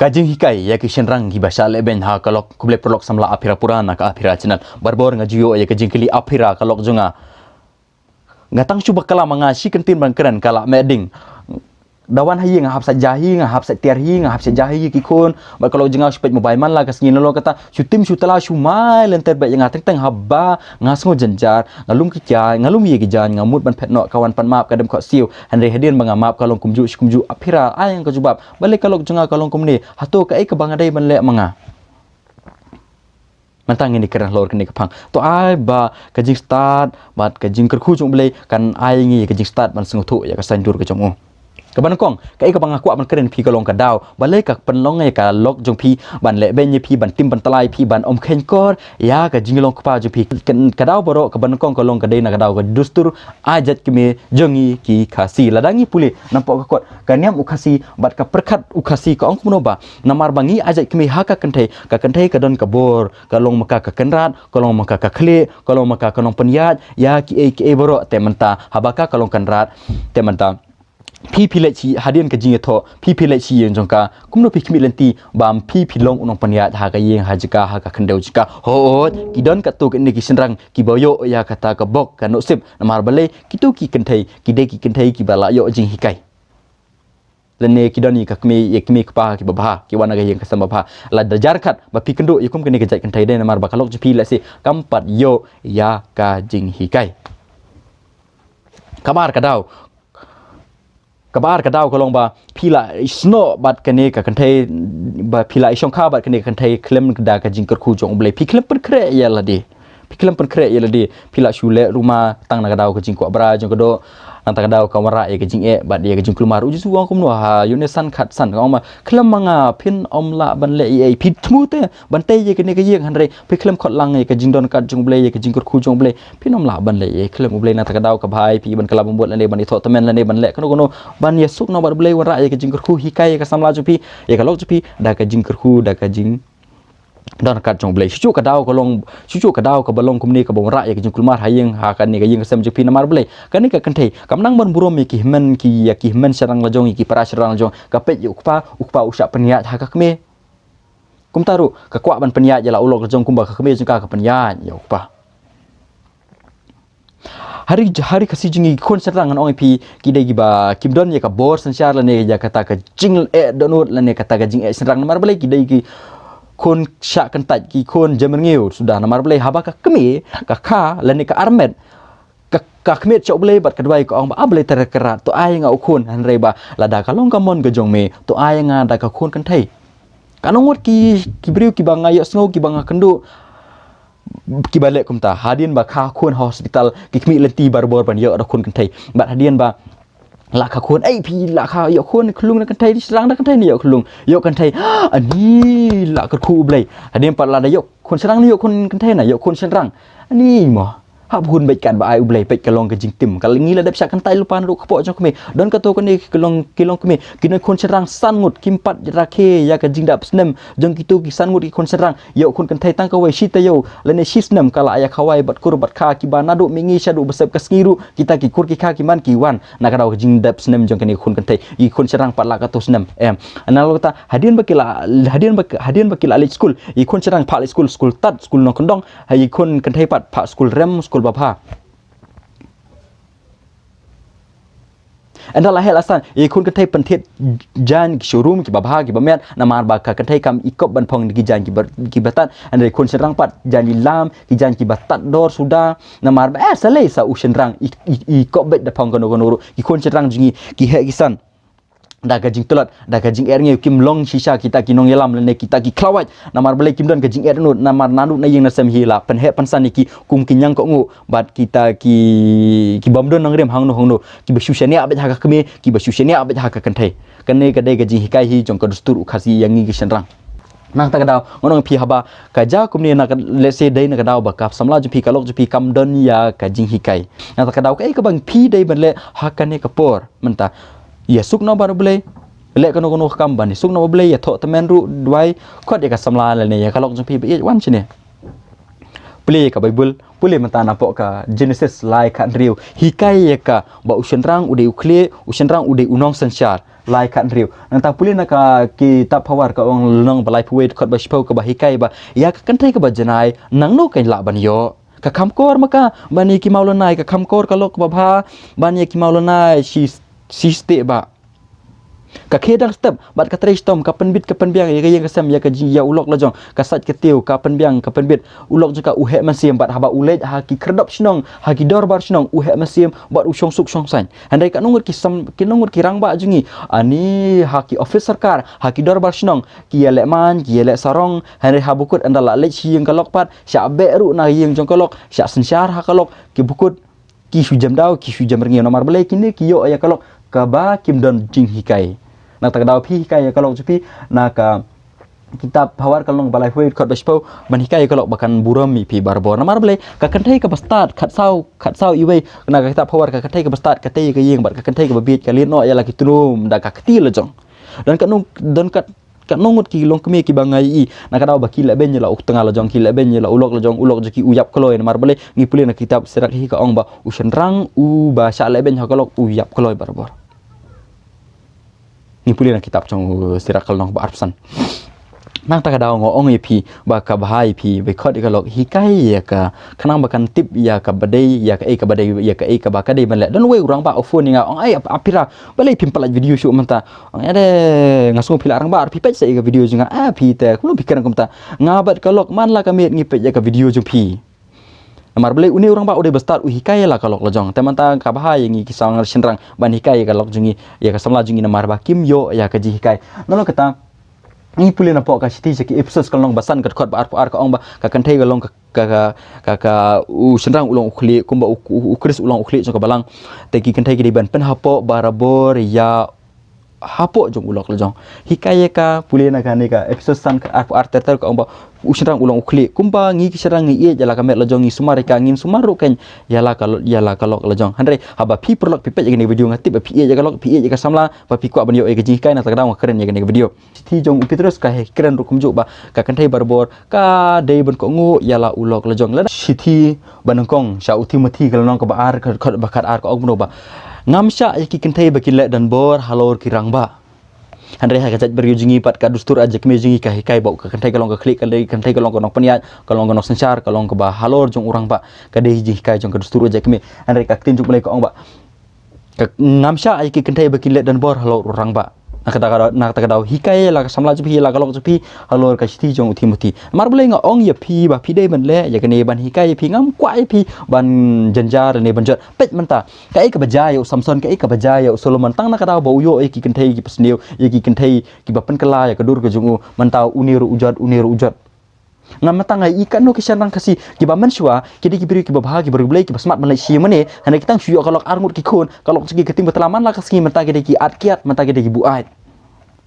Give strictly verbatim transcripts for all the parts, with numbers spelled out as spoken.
Ka jinghikai ïa ki shynrang kiba shah lehbeiñ ha ka lok, khublei paralok samla Aphira Pura na ka Aphira Channel. Barabor nga ju ïoh ïa ka jingkylli Aphira ka lok jong nga. Nga tang shu bakla ma nga shi kyntien ban kren ka la meh ding. Da wan ha ïing nga hap sa ja hi, nga hap sa tiar hi, nga hap sa ja hi ki khun. Bad ka lok jong nga shu peit mobile man la ka sngi, nalor kata shu tim shu tala shu mai lynter bad ïa nga teng teng haba nga sngew jynjar, nga lum ki kiai, nga lum ïa ki jaiñ, nga mut ban phet noh, ka wan pan map ka dem khohsiew. Hynrei hadien ba nga map ka long kumjuh shi kumjuh, Aphira ai nga ka jubab. Balei ka lok jong nga ka long kumne? Hato kaei kaba nga dei ban leh ma nga? Mynta ngin ïa kren halor kane ka phang. To ai ba ka jingstad bad ka jingkyrkhu jong U Blei kan ai ngi ka jingstad ban sngewthuh ïa ka saiñdur ka jong u. Kaba nyngkong, kaei kaba nga kwah ban kren phi ka long ka daw. Balei ka pynlong ïa ka lok jong phi ban lehbeiñ ïa phi, ban tim ban tala ïa phi, ban ym kheiñkor ïa ka jinglong kpa jong phi. Ka, ka daw baroh, kaba nyngkong ka long ka dei na ka daw ka dustur ai jait kmie jong ngi ki Khasi. Lada ngi pule napoh ka kot, ka niam u Khasi bad ka pyrkhat u Khasi ka ong kumno ba, namar ba ngi ai jait kmie ha ka kynthei, ka kynthei ka don ka bor, ka long ma ka ka kynrad, ka long ma ka ka khlieh, ka long ma ka ka nongpynïaid ïa kiei kiei baroh. Te mynta haba ka ka long kynrad, te mynta phi phi leit shi, hadien ka jingïathoh phi phi leit shi ïing jong ka, kumno phi khmih lynti ba phi phi long u nongpynïaid ha ka ïing, ha jaka, ha ka khyndew jong ka? Hooid, ki don katto katne ki shynrang kiba ïoh ïa kata ka bok ka nusip. Namar balei? Kito ki kynthei ki dei ki kynthei kiba la ïoh jinghikai. Lane ki don ïa ka kmie, ïa kmie kpa kiba bha, ki wan na ka ïing ka sem ba bha. Lada jar khat ba phi kynduh ïa kum kane ka jait kynthei, dei namar ba ka lok jong phi lehse kam pat ïoh ïa ka jinghikai. Kaba ar ka daw, kaba ar ka daw ka long ba phi la isnoh bad kane ka kynthei, ba phi la ishongkha bad kane ka kynthei khlem da ka jingkyrkhu jong U Blei. Phi khlem pynkhreh ïa lade. Phi khlem pynkhreh ïa lade. Phi la shu leh ruma tang na ka daw ka jingkwah brai jong ka doh. Nangta ka daw ka wanrah ïa ka jingeh bad ïa ka jingkulmar. U Jisu u ong kumno ha Ïoannis san khatsan, ka ong ma, khlem ma nga phin ym lah ban leh ei ei. Phi thmu te ban tei ïa kane ka ïing, hynrei phi khlem khot lang ïa ka jingdon kat jong U Blei, ïa ka jingkyrkhu jong U Blei, phin ym lah ban leh ei ei. Khlem U Blei, nangta ka daw ka bha ïa phi ban kylla bamut lane ban ïathoh tymmen lane ban leh kano kano, ban ïasuk noh bad U Blei, wanrah ïa ka jingkyrkhu, hikai ïa ka samla jong phi, ïa ka lok jong phi da ka jingkyrkhu, da ka jingdon kat jong U Blei. Shuh shuh ka daw ka long, shuh shuh ka daw kaba long kumne, kaba wanrah ïa ka jingkulmar ha ïing, ha kane ka ïing ka sem jong phi. Namar balei? Kane ka kynthei kam nang ban burom ïa ki hynmen, ki, ïa ki hynmen shynrang la jong, ïa ki para shynrang la jong. Ka peit ïa u kpa, u kpa u shah pynïaid ha ka kmie. Kumta ruh ka kwah ban pynïaid ïa la u lok la jong kumba ka kmie jong ka ka pynïaid ïa u kpa. Ha ri, ha ri Khasi jong ngi, ki khun shynrang, ngan ong ïa phi, ki dei kiba kim don ïa ka bor synshar lane ïa kata ka jingeh dohnud lane kata ka jingeh shynrang. Namar balei? Ki dei ki khun shah kyntait, ki khun jemrngiew suda. Namar balei? Haba ka kmie ka kha lane ka armet, ka, ka khmih sha U Blei bad ka duwai, ka ong ba, A Blei Trai Kynrad, to ai nga u khun. Hynrei ba lada ka long ka mon ka jong me, to ai nga da ka khun kynthei. Katno ngut ki, ki briew kiba nga ïohsngew, kiba nga kynduh, kiba leh kumta. Hadien ba kha khun ha hospital, ki khmih lynti barabor ban ïoh da khun kynthei. Bad hadien ba la kha khun, ei, phi la kha ïoh khun khyllung ne kynthei, shynrang ne kynthei ne ïoh khyllung? Ïoh kynthei. Ani la kyrkhu U Blei. Hadien pat lada ïoh khun shynrang ne ïoh khun kynthei, na ïoh khun shynrang. Ani mo. Hap hun beit kat ba ai U Blei, peit ka long ka jingtim. Ka ngi la dep shah kyntait lypa naduh kpoh jong kmie. Don kato kane ki long, ki long kmie, ki don khun shynrang san ngut, kim pat rakhe ïa ka jingdap snem jong kito ki san ngut ki khun shynrang. Ïoh khun kynthei tang kawei, shi taïew lane shi snem ka la ïa khawai bad kur bad kha, kiba naduh mihngi shaduh ba sep ka sngi ruh kita ki kur ki kha ki man ki wan na ka daw ka jingdap snem jong kane ki khun kynthei. Ki khun shynrang pat la kato snem. Em, nalor kata, hadien ba ki la, hadien ba, hadien ba ki la leit skul, ki khun shynrang phah leit skul, skul tad, skul nongkyndong. Ha, ki khun kynthei pat phah skul rem, skul babha. Ynda la heh la san, ki khun kynthei pynthied jaiñ ki showroom kiba bha kiba miat, namar ba ka kynthei kam ikop ban phong ki jaiñ kiba, kiba tad. Hynrei khun shynrang pat jaiñ i lam, ki jaiñ kiba tad dor suda. Namar ba, eh, sa lei sa u shynrang i, i, ikop beit da phong kano kano ruh. Ki khun shynrang jong ngi ki heh ki san da ka jingtlot, da ka jingerngiw, kim long shisha kita ki nongïalam lane kita ki khlawait. Namar balei? Kim don ka jingeh dohnud, namar naduh na ïing na sem hi la pynheh pynsan ïa ki kum ki ñiangkohnguh bad kita ki, ki bym don nongrim hangno hangno, kiba shu shaniah beit ha ka kmie, kiba shu shaniah beit ha ka kynthei. Kane ka dei ka jinghikai hi jong ka dustur u Khasi ïa ngi ki shynrang. Nangta ka daw, ngan ong ïa phi, haba ka jia kumne, na ka, let's say, dei na ka daw ba ka samla jong phi, ka lok jong phi kam don ïa ka jinghikai. Nangta ka daw, kaei kaba phi dei ban leh ha kane ka por mynta? Ïasuk noh bad U Blei. Leh kano kano ka kam ban ïasuk noh bad U Blei, ïathoh tymmen ruh, duwai, khot ïa ka samla lane ïa ka lok jong phi ba ïeit wan shane. Pule ïa ka Baibl, pule mynta napoh ka Genesis lai khathynriew. Hikai ïa ka ba u shynrang u dei u khlieh, u shynrang u dei u nongsynshar. Lai khat hynriew. Nangta pule na ka kitab Phareng ka ong lynnong ba laiphew wei dkhot ba shiphew kaba hikai ba ïa ka kynthei kaba janai nangno kan lah ban ïoh. Ka kham kor ma ka ban ïa ki mawlynnai, ka kham kor ka lok kaba bha ban ïa ki mawlynnai shi, shi stieh ba. Ka khie dang step bad ka trei shitom, ka pynbit ka pynbiang ïa ka ïing ka sem, ïa ka jing, ïa u lok la jong, ka sait ka tiew, ka pynbiang ka pynbit, u lok jong ka u heh mynsiem bad haba u leit ha ki khyrdop shnong, ha ki dorbar shnong, u heh mynsiem bad u shong suk shong saiñ. Hynrei katno ngut ki sam, katno ngut ki rangbah jong ngi, ani ha ki office sorkar, ha ki dorbar shnong, ki ïaleh man, ki ïaleh sarong, hynrei haba kut ynda la leit sha ïing ka lok pat, shah beh ruh na ïing jong ka lok, shah synshar ha ka lok, ki bukut, ki shu jem daw, ki shu jem rngiew. Namar balei? Kine ki ïoh ïa ka lok kaba kim don jinghikai. Na kata ka daw phi hikai ïa ka lok jong phi na ka kitab Phareng ka lynnong ba laiphew wei dkhot ba shiphew ban hikai ïa ka lok ba kan burom ïa phi barabor. Namar balei? Ka kynthei kaba stad, khatsaw, khatsaw iwei, na ka kitab Phareng ka kynthei kaba stad ka tei ïa ka ïing bad ka kynthei kaba bieit ka leit noh ïa la ki tnum da ka kti la jong. Don katno, don kat, katno ngut ki longkmie kiba nga ïohi na ka daw ba ki lehbeiñ ïa la u tnga la jong, ki lehbeiñ ïa la u lok la jong, u lok jong ki u ïap kloi. Namar balei? Ngi pule na kitab Sirak hi ka ong ba u shynrang uba shah lehbeiñ ha ka lok u ïap kloi barabor. Ngi pule na kitab jong u Sirak ka lynnong ba arphew san. Na kata ka daw nga ong ïa phi ba ka bha ïa phi ba khot ïa ka lok hikai ïa ka khnang ba kan tip ïa kaba dei, ïa kaei kaba dei, ïa kaei kaba ka dei ban leh. Don uwei u rangbah u phone ïa nga, ong, "Ai, ap-, Apira, balei phim pyllait video shuh mynta?" Ong, "Ade, nga sngew phi la rangbah, phi peit sa ïa ka video jong nga." "Ah, phi te, kumno phi kren kumta?" "Nga bad ka lok man la ka miet ngi peit ïa ka video jong phi." Namar balei? Une u rangbah u dei ba stad, u hikai ïa la ka lok la jong. Te mynta ka bha ïa ngi ki samla shynrang ban hikai ïa ka lok jong ngi, ïa ka samla jong ngi, namar ba kim ïoh ïa ka jinghikai. Nalor kata ngi pule na pok ka shithi sha ki Ephesos ka lynnong ba san ka dkhot ba arphew ar ka ong ba ka kynthei ka long ka, ka, ka, ka, ka u shynrang u long u khlieh, kumba u, u, u Khrist u long u khlieh jong ka balang. Te ki kynthei ki dei ban pynhapoh barabor ïa hapoh jong u lok la jong. Hikai ïa ka, pule na kane ka Ephesos san ka arphew ar ter ter ka ong ba u shynrang u long u khlieh. Kumba ngi ki shynrang ngi ïeit ïa la ka met la jong, ngi sumar ïa ka, ngin sumar ruh kan ïa la ka lo-, ïa la ka lok la jong. Hynrei haba phi paralok phi peit ïa kane ka video, nga tip ba phi ïeit ïa ka lok, phi ïeit ïa ka samla, ba phi kwah ban ïoh ïa ka jinghikai, na kata ka daw nga kren ïa kane ka video. Shithi jong u Petros ka hi kren ruh kumjuh ba ka kynthei barabor ka dei ban kohnguh ïa la u lok la jong. Lada shithi ba nyngkong sha u Timothi ka lynnong kaba ar ka dkhot ba khat ar ka ong kumno ba, ngam shah ïa ki kynthei ba kin leh donbor halor ki rangbah. Hynrei ha ka jaitbynriew jong ngi pat ka dustur ha jaitbynriew jong ngi ka hikai ba ka kynthei ka long ka khlieh, ka dei kynthei ka long ka nongpynïaid, ka long ka nongsynshar, ka long kaba halor jong u rangbah. Ka dei jinghikai jong ka dustur ha jaitbynriew. Hynrei ka ktien jong U Blei ka ong ba ka, ngam shah ïa ki kynthei ba kin leh donbor halor u rangbah. Na kata ka daw, na kata ka daw hikai ïa la ka samla jong phi, ïa la ka lok jong phi halor ka shithi jong u Timothi. Namar balei nga ong ïa phi ba phi dei ban leh ïa kane, ban hikai ïa phi, ngam kwah ïa phi ban jynjar ne ban jot. Peit mynta, kaei kaba jia ïa u Samson, kaei kaba jia ïa u Solomon, tang na ka daw ba u ïoh ïa ki kynthei kiba sniew, ïa ki kynthei kiba pynkylla ïa ka dur ka jong u, mynta une ruh u jot, une ruh u jot. Nga mynta nga ïohi katno ki shynrang Khasi kiba mynshuwa ki dei ki briew kiba bha, ki briew Blei, kiba smat ban leit sha ïingmane, hynrei ki tang shu ïoh ka lok ar ngut ki khun, ka lok jong ki ka tieng ba tla, man la ka sngi mynta ki dei ki at kiad, mynta ki dei ki buaid.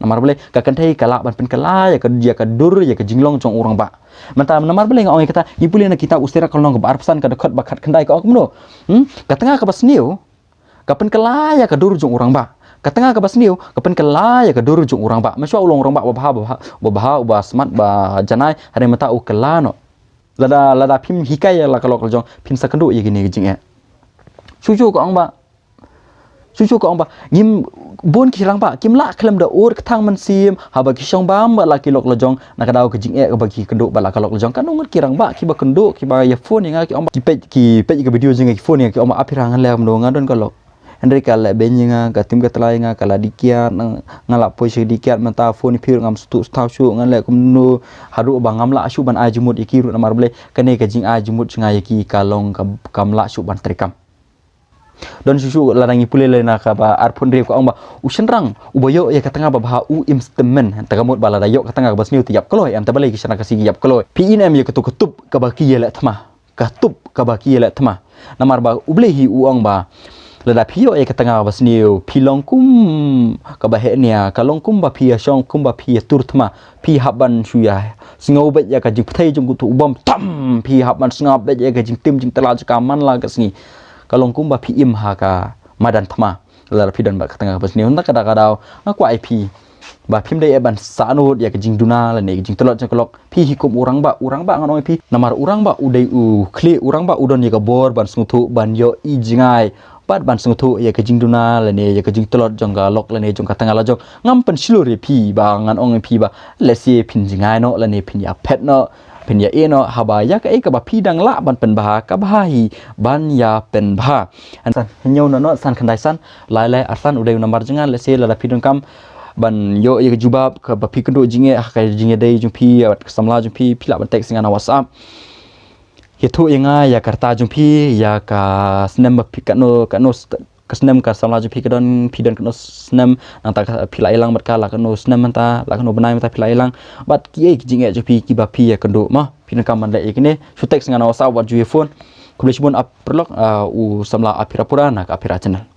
Namar balei? Ka kynthei ka lah ban pynkylla ïa ka, ïa ka dur, ïa ka jinglong jong u rangbah. Mynta namar balei nga ong ïa kata? Ngi pule na kitab u Sirak ka lynnong kaba arphew san ka dkhot ba khat khyndai ka ong kumno? Hmm? Ka tnga kaba sniew ka pynkylla ïa ka dur jong u rangbah. Ka tnga kaba sniew ka pynkylla ïa ka dur jong u rangbah. Mynshuwa u long u rangbah uba bha, uba bha, uba bha, uba smat, ba janai, hynrei mynta u kylla noh. Lada, lada phim hikai ïa la ka lok la jong, phin sa kynduh ïa kine ki jingeh. Shuh shuh ka ong ba, shuh shuh ka ong ba ngim, bun ki rangbah kim lah khlem da ur kthang mynsiem haba ki shong bam bad la ki lok la jong, na ka daw ka jingeh kaba ki kynduh bad la ka lok la jong. Katno ngut ki rangbah kiba kynduh, kiba ïa phone ïa nga, ki ong ba, ki peit, ki peit ïa ka video jong nga, ki phone ïa nga, ki ong ba, "Apira, ngan leh kumno, nga don ka lok. Hynrei ka lehbeiñ ïa nga, ka tieng ka tla ïa nga, ka la dih kiad, nga, nga la poi sha ka dih kiad, mynta phone ïa phi ruh ngam sngewthuh shuh, ngan leh kumno, haduh ba ngam lah shuh ban ai jingmut ïa ki ruh, namar balei? Kane ka jingai jingmut jong nga ïa ki ka long ka, kam lah shuh ban treikam." Don shuh shuh lada ngi pule lei na kaba arphew hynriew ka ong ba u shynrang uba ïoh ïa ka tnga ba bha u im stem myn. Te ka mut ba lada ïoh ka tnga kaba sniew te ïap kloi, em, te balei ki shynrang Khasi ki ïap kloi? Phi i ne em ïa kato ka tup kaba ki ïaleh thma? Ka tup kaba ki ïaleh thma. Namar ba U Blei hi u ong ba lada phi ïoh ïa ka tnga kaba sniew, phi long kum kaba heh nia, ka long kumba phi ïa shong, kumba phi ïa tur thma. Phi hap ban shu ïa sngew beit ïa ka jingpyrthei jong uto u bom tam, phi hap ban sngap beit ïa ka jingtim jingtylla jong ka man la ka sngi. Ka long kumba phi im ha ka madan thma lada phi don bad ka tnga kaba sniew. Na kata ka daw nga kwah ïa phi ba phim dei ban sahnud ïa ka jingduna lane ka jingtlot jong ka lok. Phi hi kum u rangbah, u rangbah ngan ong ïa phi, namar u rangbah u dei u khlieh, u rangbah u don ïa ka bor ban sngewthuh, ban ïohi jngai, Pat ban sngewthuh ïa ka jingduna lane ïa ka jingtlot jong ka lok lane jong ka tnga la jong. Ngam pynshlur ïa phi ba ngan ong ïa phi ba lehse phin jngai noh lane phin ïa phet noh, phin ïa ïeh noh, haba ïa kaei kaba phi dang lah ban pynbha, ka bha hi ban ïa pynbha. Hynñiew noh noh san khyndai san lai lai ar san u dei u nambar jong nga. Lehse lada phi donkam ban ïoh ïa ka jubab kaba phi kynduh jingeh ha ka jingïadei jong phi bad ka samla jong phi, phi lah ban text ïa nga na WhatsApp. Ïathuh ïa nga ïa ka rta jong phi, ïa ka snem ba phi katno, katno st-, ka snem ka samla jong phi ka don, phi don katno snem, nangta ka phi la ïalang bad ka la katno snem mynta, la katno bnai mynta phi la ïalang, bad kiei ki jingeh jong phi kiba phi ïakynduh mo. Phi donkam ban leh ïa kine, shu text ïa nga na WhatsApp wat ju ïa phone. Khublei shibun ap paralok, ah, u samla Aphira Pura na ka Aphira Channel.